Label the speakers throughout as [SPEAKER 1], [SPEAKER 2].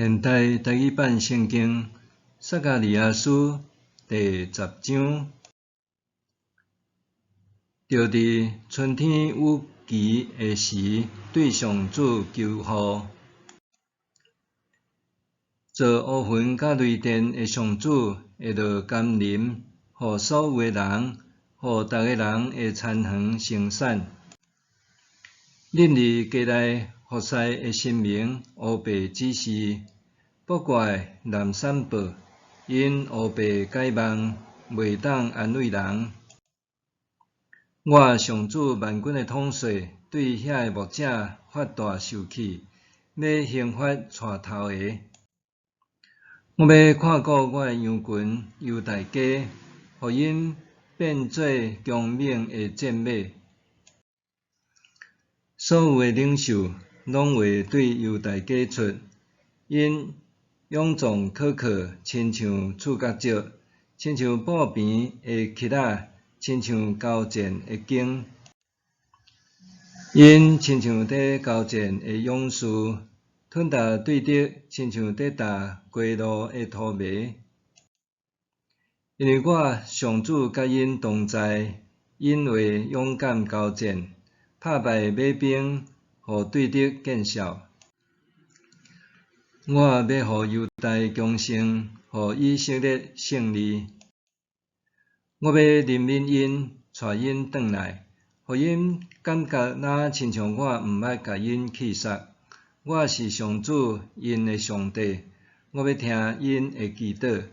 [SPEAKER 1] 現代台語版聖經撒迦利亞書第十章，著佇春天雨季的時，對上主求呼，造烏雲佮雷電的上主會落甘霖，予所有的人，予逐个人的田園生產。恁佇家內服侍的神明烏白指示，卜卦的濫散報，𪜶烏白解夢，袂當安慰人。我上主萬軍的統帥對遐个牧者發大受氣，欲刑罰帶頭的。我欲看顧我的羊群猶大家，予𪜶變做強猛的戰馬。所有的領袖攏會對猶大家出，𪜶勇壯可靠，親像柱角石，親像布棚的橐仔，親像交戰的弓。𪜶親像佇交戰的勇士，吞踏對敵，親像佇踏街路的塗糜。因為我上主佮𪜶同在，𪜶會勇敢交戰，拍敗馬兵，予對敵見笑。我欲予猶大強盛，予以色列勝利。我欲憐憫𪜶，帶𪜶轉來，予𪜶感覺若親像我毋捌共𪜶棄殺。我是上主𪜶的上帝，我欲聽𪜶的祈禱。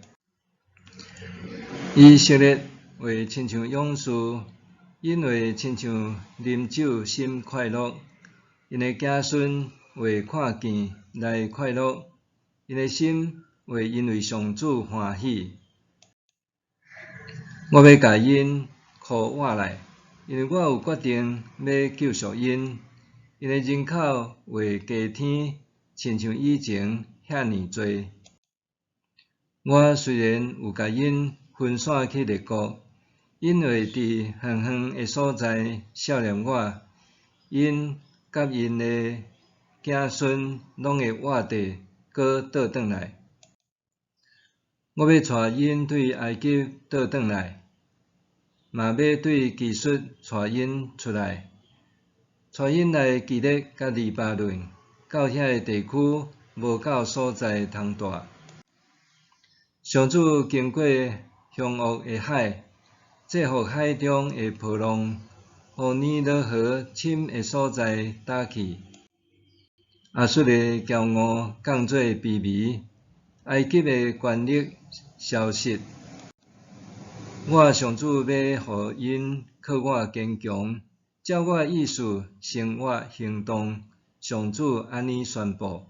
[SPEAKER 1] 以色列會親像勇士，𪜶會親像啉酒心快樂，𪜶的子孫會看見來快樂，𪜶的心會因為上主歡喜。我欲共𪜶箍活來，因為我有決定欲救贖𪜶。𪜶的人口會加添，親像以前遐爾濟。我雖然有共𪜶分散去列國，𪜶會佇遠遠的所在想念我，𪜶佮𪜶的子孫攏會活著，閣倒轉來。我欲帶𪜶對埃及倒轉來，嘛欲對基述帶𪜶出來，帶𪜶來基列佮黎巴嫩，到遐个地區無夠所在通蹛。上主經過兇惡的海，制服海中的波浪，予尼羅河深的所在焦去。亞述的驕傲降做卑微，埃及的權力消失。我上主欲予𪜶靠我堅強，照我的意思生活行動。上主按呢宣布。